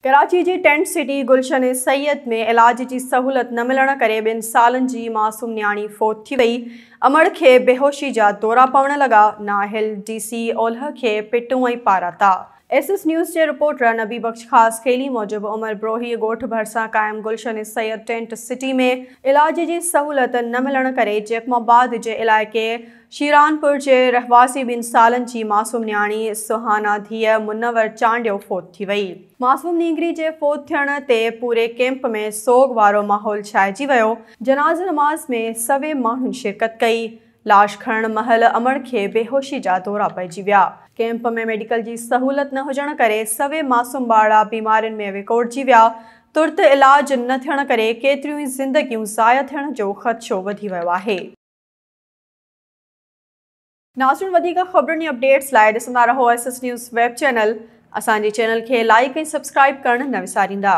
ڪراچي جي tent city گلشن سيد ۾ علاج جي سهولت نه ملڻ ڪري 2 سالن جي معصوم نياڻي فوت ٿي وئي، امڙ کي بيهوشي جا دورا پوڻ لڳا، نااهل ڊي سي اولهه کي پٽون ۽ پاراتا. ايس ايس نيوز جي رپورٽر نبي بخش خاصخيلي موجب عمر بروهي ڳوٺ ڀرسان قائم گلشن سيد ٽينٽ سٽي ۾ علاج جي سهولت نه ملڻ ڪري جيڪب آباد جي علائقي شيرانپور جي رهواسي 2 سالن جي معصوم نياڻي سهانا ڌيء منور چانڊيو فوت ٿي وئي. معصوم نينگري جي فوت ٿيڻ تي پوري ڪيمپ ۾ سوڳ وارو ماحول ڇائجي ويو، جنازي نماز ۾ سوين ماڻهن شرڪت ڪئي. لاش کڻڻ مهل امڙ کي بيهوشي جا دورا پئجي ويا. ڪيمپ ۾ ميڊيڪل جي سهولت نه هجڻ ڪري سوين معصوم ٻارڙا بيمارين ۾ وڪوڙجي ويا. ترت علاج نه ٿيڻ ڪري ڪيتريون ئي زندگيون ضايع ٿيڻ جو خدشو وڌي ويو آهي. ناظرين وڌيڪ خبرن ۽ اپڊيٽس لاء ڏسندا رهو S S news web channel. اسان جي چينل کي لائيڪ ۽ سبسڪرائيب ڪرڻ نه وساريندا.